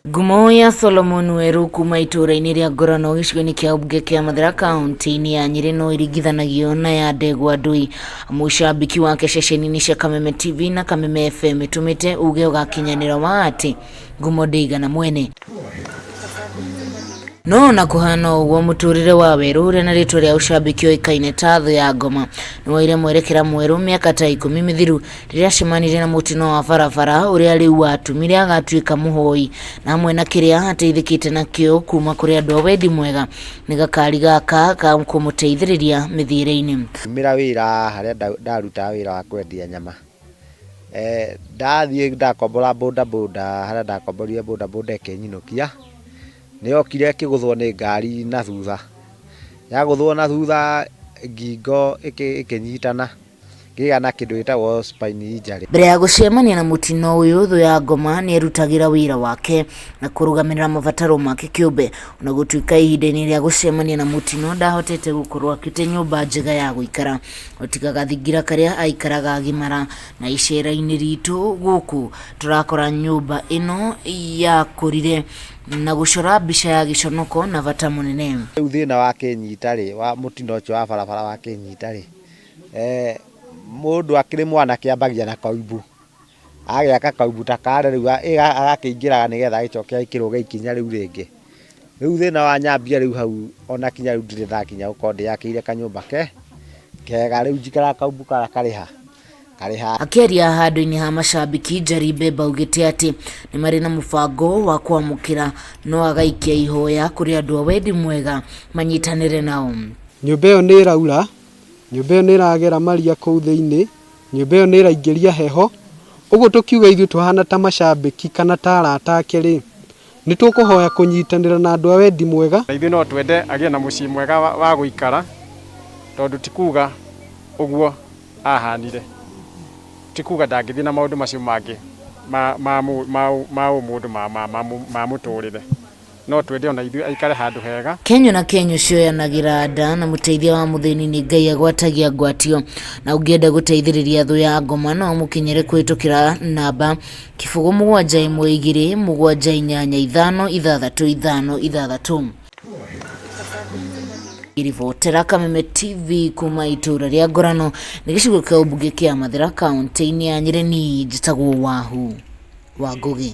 Ngumo ya Solomon Weru kuma itũũra-inĩ rĩa Ngorano gĩcigo-inĩ kĩa ũmbunge kĩa Mathira kaunti-inĩ ya Nyĩrĩ no ĩringithanagio na ya Ndegwa Ndui. Mũcambĩki wake ceceni-inĩ cia Kameme TV na Kameme FM ĩtũmĩte uge ũgakinyanĩra wa atĩ ngumo ndĩigana mwene. No ona kũhana ũguo mũtũrĩre wa Werũ ũrĩa na rĩtwa rĩa ũcambĩki oĩkaine ta Thũ ya Ngoma nĩwoire mwerekera mwerũ mĩaka ta ikũmi mĩthiru rĩrĩa acemanirie na mũtino wa barabara ũrĩa rĩu watũmire agatuĩka mũhoi na hamwe na kĩrĩa ateithĩkĩte nakĩo kuma kũrĩ andũ a wendi mwega nĩ gakari gaka ga kũmũteithĩrĩria mĩthiĩre-inĩ. Ndumĩra wĩra harĩa ndarutaga wĩra wa kwendia nyama. Ndathiĩ ndakombora bodaboda harĩa ndakomborire bodaboda ĩkĩnyinũkia, nĩ yokire ĩkĩgũthwo nĩ ngari na thutha. Yagũthwo na thutha ngingo ĩkĩnyitana, ngĩgĩa na kĩndũ gĩtagwo spine injury. Mbere ya gũcemania na mũtino ũyũ, Thũ ya Ngoma nĩerutagĩra wĩra wake na kũrũgamĩrĩra mabataro make kĩũmbe. Ona gũtuĩka ihinda-inĩ rĩa gũcemania na mũtino ndahotete gũkorwo akĩte nyũmba njega ya gũikara. Otiga gathingira karĩa aikaraga agimara na icera-inĩ ritũ gũkũ tũrakora nyũmba ĩno yakũrire na gũcora mbica ya gĩconoko na bata mũnene. Rĩu thĩna wakĩnyita rĩ, wa mũtino ũcio wa barabara wakĩnyita rĩ, mũndũ akĩrĩ mwanake ambagia na kaimbu, agĩaka kaimbu ta karĩa rĩu agakĩingĩraga nĩgetha agĩcoke akĩrũge ikinya rĩu rĩngĩ. Rĩu thĩna wanyambia rĩu hau ona kinya rĩu ndirĩ ndakinya gũkorwo ndĩyakĩire kanyũmba ke kega, rĩu njikaraga kaumbu karĩa karĩ ha? Karĩ ha. Akĩaria handũ-inĩ ha macambĩki, Njeri Mbemba augĩte atĩ nĩ marĩ na mũbango wa kwamũkĩra no agaikia ihoya kũrĩ andũ a wendi mwega manyitanĩre nao. Nyũmba ĩyo nĩ ĩraura, nyũmba ĩyo nĩ ĩragera maria kũu thĩinĩ, nyũmba ĩyo nĩ ĩraingĩria heho, ũguo tũkiuga ithuĩ tũhana ta macambĩki kana ta arata ake rĩ, Nĩ tũkũhoya kũnyitanĩra na andũ a wendi mwega. Na ithuĩ no twende agĩe na mũciĩ mwega wa gũikara, tondũ ti kuuga ũguo ahaanire, ti kuuga ndangĩthiĩ na maũndũ macio mangĩ ma ũmũndũ ma mũtũrĩre. No twende ona ithuĩ aikare handũ hega. Kenyũ na kenyũ cioyanagĩra nda na mũteithia wa mũthĩni nĩ Ngai agwatagia ngwatio na ũngĩenda gũteithĩrĩria thũ ya ngoma no ũmũkinyĩre kũhĩtũkĩra namba Kĩbũgũ mũgwanja ĩmwe igĩrĩ mũgwanja inyanya ithano ithathatũ ithano ithathatũ. Ngĩribotera Kameme TV kuma itũra rĩa Ngorano nĩ gĩcigo kĩa ũmbunge kĩa Mathira kaunti-inĩ ya Nyĩrĩ, niĩ njĩtagwo Wahu wa Ngũgĩ.